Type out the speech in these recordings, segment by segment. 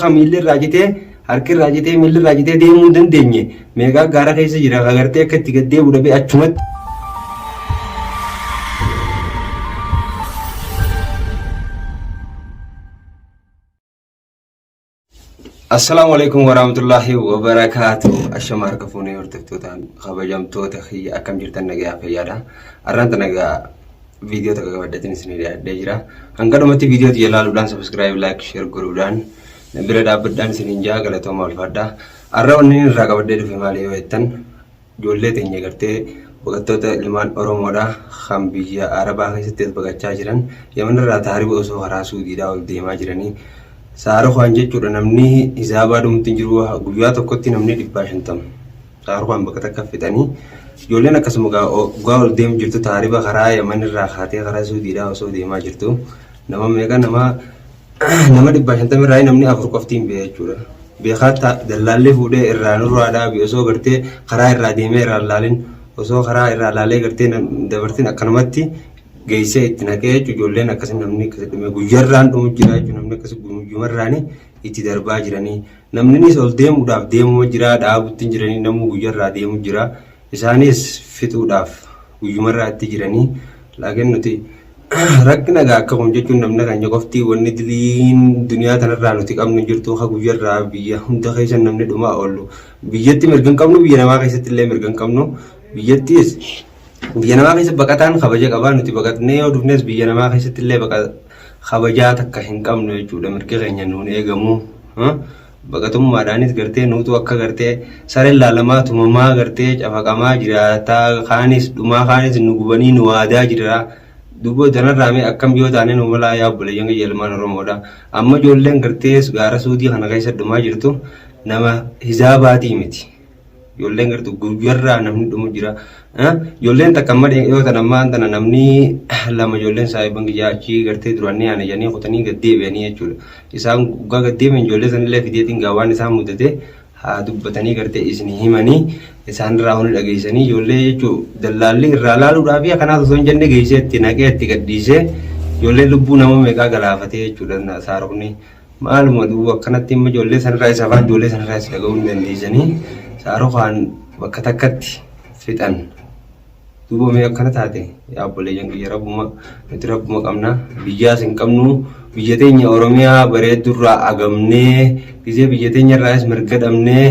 Ka miilli irraa citee, harki irraa citee, miilli irraa citee deemuu hin dandeenye meeqaa gaara keessa jira ka gartee akka itti gad deebi'u dhabee achumatti. Assalaamu alaikum warahmatullahi wabarakaatu. Ashama harka fuunee hordoftoota kabajamtoota kiyya akkam jirtan nagayaa fayyaadha. Arraan tana egaa viidiyoo takka qabadheetiin isinii dhiyaadhee jira. Hanga dhumatti viidiyoo tiyya ilaaluudhaan subscribe, like, share godhuudhaan na bira dhaabbadhaan isiniin jaa galatooma ulfaadha. Arra wanni inni irraa qabadhee dhufe maali yoo jettan ijoollee teenya gartee baqattoota ilmaan Oromoodha kan biyya Arabaa keessatti as baqachaa jiran Yaman irraa taariba osoo karaa Suudiidhaa ol deemaa jiranii saarukaan jechuudha namni hisaabaa dhumutti hin jiru guyyaa tokkotti namni 150. Saarukhaan bakka takka fixanii ijoolleen akkasuma gaa gaa ol deemu jirtu taariba karaa Yaman irraa kaatee karaa Suudiidhaa osoo deemaa jirtu nama meeqa nama nama 150 irraa namni afur qofti hin ba'e jechuudha. Beekaa dallaalli fuudhee irraa nurraa dhaabi osoo gartee karaa irraa deemee irraa laalin osoo karaa irraa laalee gartee dabartin akkanumatti geessee itti naqee jechuudha ijoolleen akkasii namni akkasii dhume guyyarraan dhumu jira jechuudha namni akkasii guyyumarraani itti darbaa jiranii. Namninis ol deemuudhaaf deemuma jira, dhaabutti hin jiranii, namuu guyyarraa deemu jira. Isaanis fixuudhaaf guyyumarraa itti jiranii. Laakiin nuti rakkina egaa akka kun jechuun namni keenya qofti wanni diliin duniyaa tanarraa nuti qabnu hin jirtu ka guyyarraa biyya hunda keessa namni dhumaa oolu. Biyyatti mirga hin qabnu, biyya namaa keessatti illee mirga hin qabnu. Biyyattis biyya namaa keessa baqataan kabaja qaba nuti baqatnee yoo dhufnes biyya namaa keessatti illee baqa kabajaa takka hin qabnu jechuudha mirgi keenya nuun eegamu baqatummaadhaanis gartee nuutu akka gartee sareen laalamaa tumamaa gartee cafaqamaa jiraataa kaanis dhumaa kaanis nu gubanii nu waadaa jira duuba tanarraa mee akkam yoo taane nu malaa yaa obboleeyyan kiyya ilmaan Oromoodha amma ijoolleen gartee gaara suudii kana keessa dhumaa jirtu nama hizaabaatii miti. Ijoolleen gartu guyyarraa namni dhumu jira. Ijoolleen takka amma yoo tan ammaan tana namni lama ijoolleen saahiban kiyyaa achii gartee duraan ni aana jedhanii kutanii gad deebi'anii jechuudha. Isaan guggaa gad deebi'an ijoollee sanillee fideetiin gaa waan isaan mudate haa dubbatanii gartee isin himanii isaan irraa huni dhageessanii ijoollee jechuu dallaalli irraa laaluudhaa fi akanaas osoo hin jenne geessee itti naqee itti gadhiisee ijoollee lubbuu nama meeqaa galaafatee jechuudha saarukni. Maaluma duuba akkanatti imma ijoollee sanirraa isa afaan ijoollee sanirraa isa dhaga'uu hin dandeessanii saarukaan bakka takkatti fixan. Duuba mee akkana taate yaa obboleeyyan kiyya rabbuma nuti rabbuma qabna biyyaas hin qabnu biyya teenya Oromiyaa bareeddurraa agamnee gizee biyya teenya irraas mirga dhabnee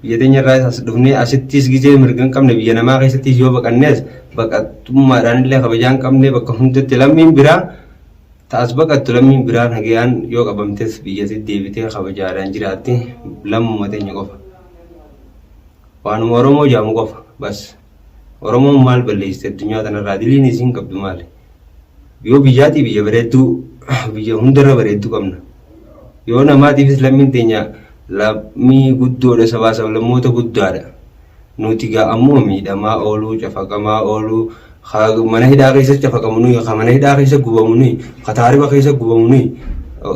biyya teenya irraas as dhufnee asittis gizee mirga hin qabne biyya namaa keessattis yoo baqannees baqattummaadhaan illee kabajaa hin qabne bakka hundatti lammiin biraa Ta as baqattu lammiin biraa nagayaan yoo qabamtes biyyatti deebitee kabajaadhaan jiraatti lammuma teenya qofa. Waanuma Oromoo jaamu qofa bas. Oromoon maal balleessite addunyaa tanarraa diliin isiin qabdu maali? Yoo biyyaatii biyya bareedduu biyya hundarra bareedduu qabna. Yoo namaatiifis lammiin teenya lammii guddoodha sabaa sablammoota guddaadha. Nuti gaa ammoo miidhamaa ooluu, cafaqamaa ooluu, ka mana hidhaa keessa cafaqamu nuyi, ka mana hidhaa keessa gubamu nuyi, ka taariba keessa gubamu nuyi.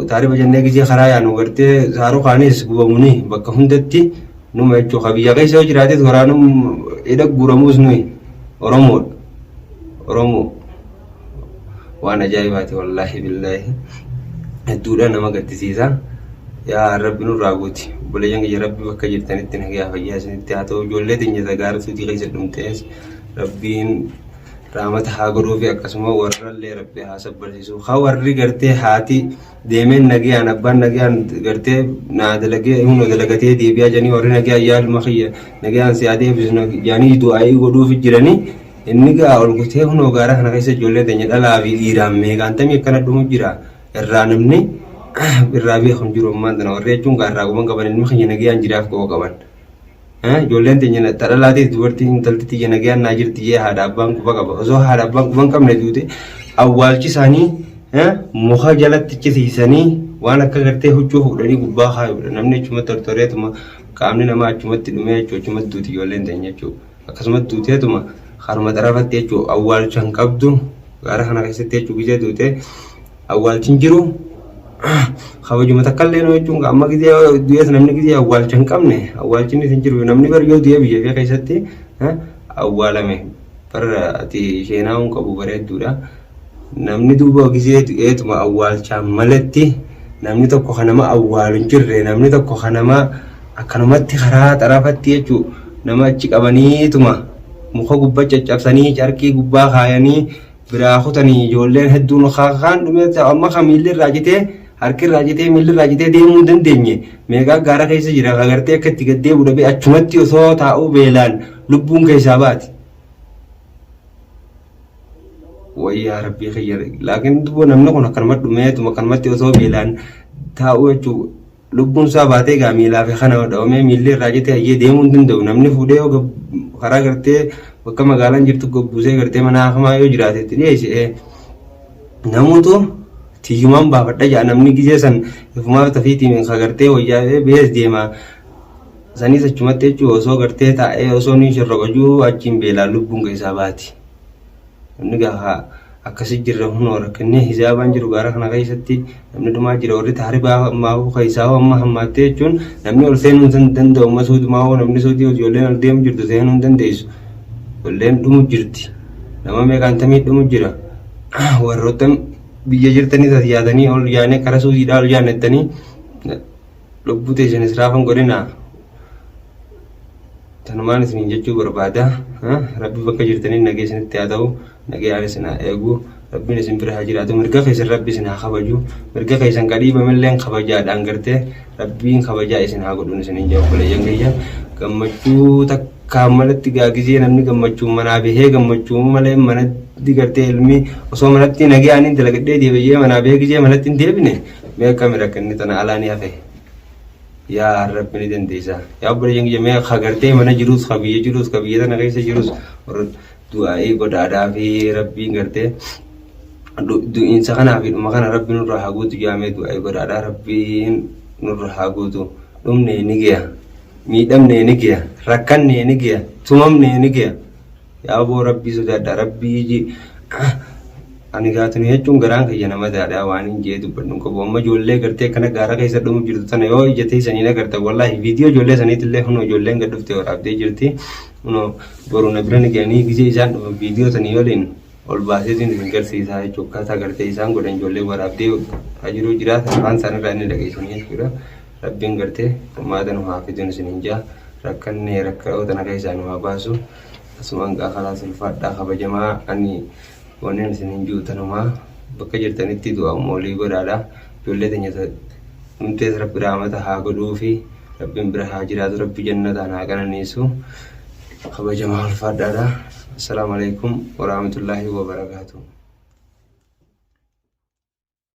Taariba jennee gizee karaa yaanu gartee saarukaanis gubamu nuyi bakka hundatti numa jechuudha. Ka biyya keessa yoo jiraates waraanum hidha guuramus nuyi Oromoodha. Oromoo. Waan ajaa'ibaati wallaahi billaahi. Hedduudha nama gaddisiisa. Yaa Rabbi nurraa guuti. Obboleeyyan kiyya Rabbi bakka jirtanitti nagayaa fayyaa isinitti haa ta'u. Ijoollee teenya gaara suutii keessa dhumtees Rabbiin raamata haa godhuufi akkasuma warrallee Rabbi haa sabbarsiisu. Haa warri gartee haati deemeen nagayaan abbaan nagayaan gartee naa dalagee humna dalagatee deebi'aa jedhanii warri nagayaan yaa ilma kiyya nagayaan si haa deebisu jedhanii du'aa'ii godhuufi jiranii. Inni gaa ol kutee kunoo gaara kana keessa ijoollee teenya dhalaa fi dhiiraan meeqaantamii akkana dhumu jira. Irraa namni irraa beeku hin jiru ammaan tana warri jechuun gaa irraa quban qaban ilmi keenya nagayaan jiraaf quba qaban. Ijoolleen teenya ta dhalaatiif dubartiin intalti tiyya nagayaan naa jirti jee haadha abbaan quba qaba. Osoo haadha abbaan quba hin qabne duute awwaalchi isaanii muka jalatti cisiisanii waan akka gartee huccuu fuudhanii gubbaa kaayuudha. Namni achumatti tortoreetuma qaamni namaa achumatti dhumee jechuudha achumatti duuti ijoolleen teenya jechuudha. Akkasumas duuteetuma haruma xarafatti jechuu awwaalcha hin qabdu gaara kana keessatti jechuu gizee duute awwaalchi hin jiru kabajuma takka illee noo jechuun amma gizee du'ees namni gizee awwaalcha hin qabne awwaalchinnis hin jiru namni bar yoo du'e biyya kee keessatti awwaalame bar ati sheenaa'uun qabu bareedduudha. Namni duuba gizee du'eetuma awwaalchaan malatti Namni tokko ka nama awwaalu hin jirre, namni tokko ka nama akkanumatti karaa xarafatti jechuu nama achi qabaniituma muka gubbaa caccabsanii carqii gubbaa kaayanii biraa kutanii ijoolleen hedduun kaan dhumee amma ka miilli irraa citee harki irraa citee miilli irraa citee deemuu hin dandeenye meeqaa gaara keessa jira ka gartee akka itti gad deebi'u dhabee achumatti osoo taa'uu beelaan lubbuun keessaa baati. Wayyaa rabbii kiyya laakiin dubboo namni kun akkanuma dhumeetuma akkanumatti osoo beelaan taa'uu jechuu lubbuun isaa baatee gaa miilaa fi kana dhawamee miilli irraa citee hayyee deemuu hin danda'u namni fuudhee yoo karaa gartee bakka magaalaan jirtu gabbuusee gartee mana hafamaa yoo jiraate itti dhiyeesse namuutu tiyyumaan baafadha ja'a namni gizee san ifumaa tafiitiin ka gartee wayyaa'ee bees deema sanis achumatti jechuu osoo gartee taa'ee osoo ni shorroqajuu achiin beelaan lubbuun keessaa baati. Namni gaafa akkasi jirra kunoo rakkinni hijaabaan jiru gaara kana keessatti namni dhumaa jira warri taaribaa ammaafuu keessaa hoo amma hammaattee jechuun namni ol seenuu hin danda'u amma suudumaa hoo namni suudii ijoolleen ol deemu jirtu seenuu hin dandeessu ijoolleen dhumu jirti nama meeqaantamii dhumu jira warroota biyya jirtanis as yaadanii ol yaanee karaa suudiidhaa ol yaanettanii lubbuu teessan israafan godhinaa Tanumaan isiniin jechuu barbaada. Rabbi bakka jirtaniin nagee isinitti haa ta'u. Nagayaan isin haa eegu. Rabbiin isin bira haa jiraatu. Mirga keessan Rabbi isin haa kabaju. Mirga keessan ka dhiibamilleen kabajaadhaan gartee Rabbiin kabajaa isin haa godhuun isiniin jedha obboleeyyan kiyya. Gammachuu takkaan malatti gaa gizee namni gammachuun manaa bahee gammachuu malee manatti gartee ilmi osoo manatti nagayaan hin dalagadhee deebi'ee manaa bahee gizee manatti hin deebine mee akkami rakkinni tana alaa ni hafe. Yaa Rabbi ni dandeessa. Yaa obboleeyyan kiyya mee ka gartee mana jirus ka biyya jirus ka biyya tana keessa jirus warra du'aa'ii godhaadhaa fi Rabbiin gartee du'iinsa kanaa fi dhuma kana Rabbi nurra haa guutu jaamee du'aa'ii godhaadhaa Rabbiin nurra haa guutu. Dhumne ni geya. Miidhamne ni geya. Rakkanne ni geya. Tumamne ni geya. Yaa oboo Rabbii sodaadha. Rabbii ani gaatuni jechuun garaan kiyya nama daadha waan hin jee dubbadhu hin qabu. Amma ijoollee gartee akkana gaara keessa dhumu jirtu tana yoo ija teessanii agartan wallaahi viidiyoo ijoollee saniitillee kunoo ijoolleen gad dhufte waraabdee jirti. Kunoo boru na bira ni ga'anii gizee isaan dhufan viidiyoo sanii waliin ol baaseetiin isin garsiisaa jechuudha. Akkaataa gartee isaan godhan ijoollee waraabdee jiruu jiraata afaan isaanirraa inni dhageessanii jechuudha. Rabbiin gartee furmaata nu haa fiduun isin hin jaa rakkannee rakkoo tana keessaa nu haa baasu. Asumaan gaa kalaas ulfaadhaa kabajamaa ani Wanneen isin hin jiru tanumaa bakka jirtanitti du'a moolii godhaadha. Ijoollee teenya dhumtees rabbi rahmata haa godhuufi rabbiin bira haa jiraatu rabbi jannataan haa qananiisu. Kabajamaa ulfaadhaadha. Assalaamu alaikum warahmatullaahi wabarakaatuh.